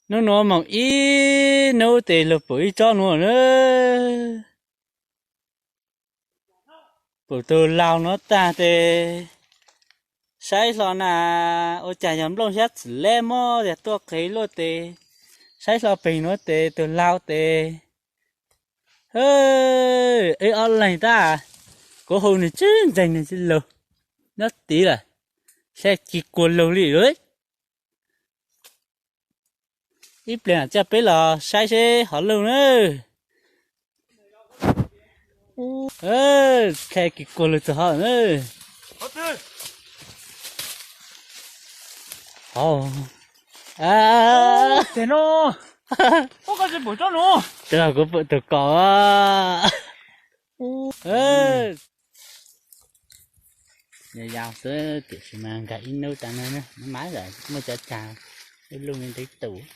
Hnub nuav moog ib hnub tes lug pum ib tsob nuav na. Pum tug laug nuav tag tes saib hlo na, ua caag yog nplooj xyab txim leb mob yog tuaj qev luaj tes saib hlo peg nuav tes tug laug tes, ib ob leeg tag, kuv hu nwg tsi ntseeg nwg tsi lug, nyob tid lawm, saib kig kuas lug li lawm. Ib pliag coj peb los saib seb hov lug na. Kha kis kuas lug txug hov na. Hov. Kuv pum tug kom. Yog yau xwb tiam sis mas nkag ib hnub tas no, maj mam muaj cov cag ib lub me ntev tus.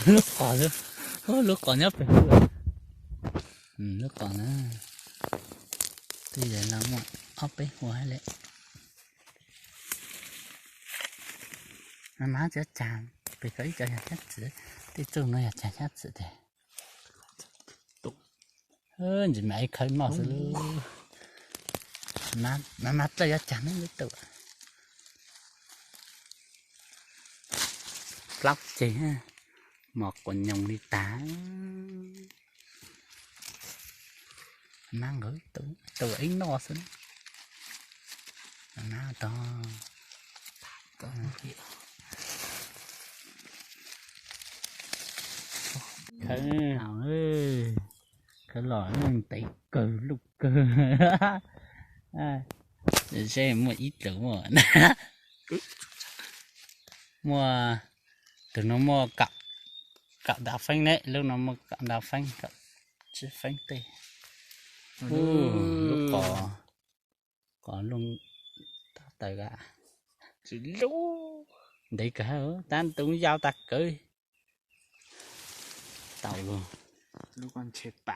Lub qos, lub qos nyob pem, lub qos na, twb yog los muaj ob peb hua le. Maj mam cov cag, pem koj ib co yog cag txim, tej txuj no yog cag cag txim tes. Ntsis mam ib khawb noj xwb lub. Maj mam dlawb yuav cag me lub tus. Plaub ceg, mos quas nyoos li tag. Maj nkawd tus ib noj xwb. Maj tog. Khawb, khawb los ntev kawg luj kawg. Seb muaj ib tug muaj, muaj, tus no muaj kaum ntav feeb ne, lub no muaj kaum ntav feeb, kaum tsib feeb tej. Lub qos, qos lub, tab tawg a, ntev kawg, tab tus yau tag kawg. Tau lub, lub ko ntshe pam